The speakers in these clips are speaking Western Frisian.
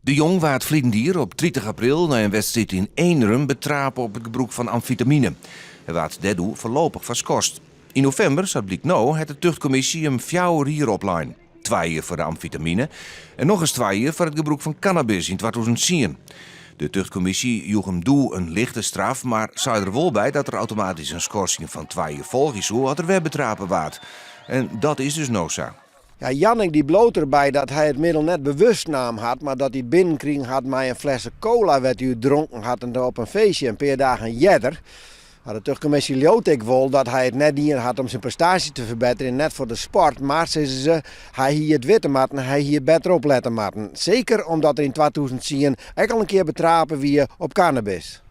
De Jong waard ferliden jier op 30 april nei in wedstriid yn Eenrum betrape op it gebrûk fan amfitamine. Hy waard dêr doe foarlopich foar skorst. Yn novimber, sa't blykt no, hat de tuchtkommisje him fjouwer jier oplein. Twa jier foar de amfitamine en nochris twa jier foar it gebrûk fan kannabis yn 2010. De tuchtkommisje joech him doe in lichte straf, mar sei der wol by dat der automatysk in skorsing fan twa jier folgje soe as er wer betrape waard. En dat is dus no sa. Ja, Jannik dy bliuwt derby dat hy it middel net bewust naam hat, mar dat hy binnenkrigen hat mei in flesse cola wêr't hy út dronken hat en op in feestje in pear dagen earder. Mar de tuchtkommisje leaut ek wol dat hy it net dien hat om syn prestaasje te ferbetterjen, net foar de sport, mar, sizze se, hy hie it witte moatten, hy hie better oplette moatten. Seker omdat er yn 2010 ek al in kear betrape wie op kannabis.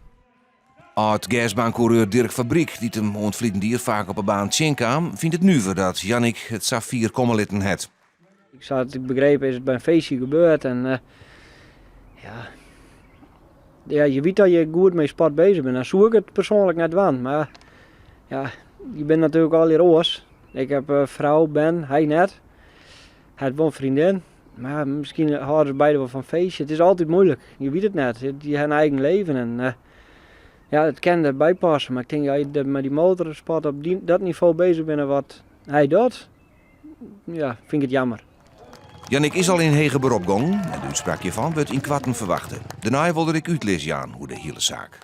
Ald-gersbaankoereur Dirk Fabriek, dy't him oant ferliden jier faak op 'e baan tsjinkaam, fynt it nuver dat Jannik it sa fier komme litten hat. Sa't ik begreep is it by in feestje gebeurd en ja, ja, je wit dat je goed mei sport bezich binne. Dan soe ik it persoanlik net dwaan, mar ja, je binne natuerlik allegear oars. Ik ha in frou, bern, hy net. Hy hat wol in freondin. Mar miskien hâlde se beide wol fan feestje. It is altyd moeilik. Je wit it net. Je ha in eigen leven en eh, ja, it kin derby passe. Mar ik tink, as je mei dy motorsport op dy, dat nivo bezich binne wat hy docht, ja, fyn ik it jammer. Jannik is al yn heger berop gongen en de útspraak hjirfan wurdt ynkoarten ferwachte. Dêrnei wol er ek útlis jaan oer de hiele saak.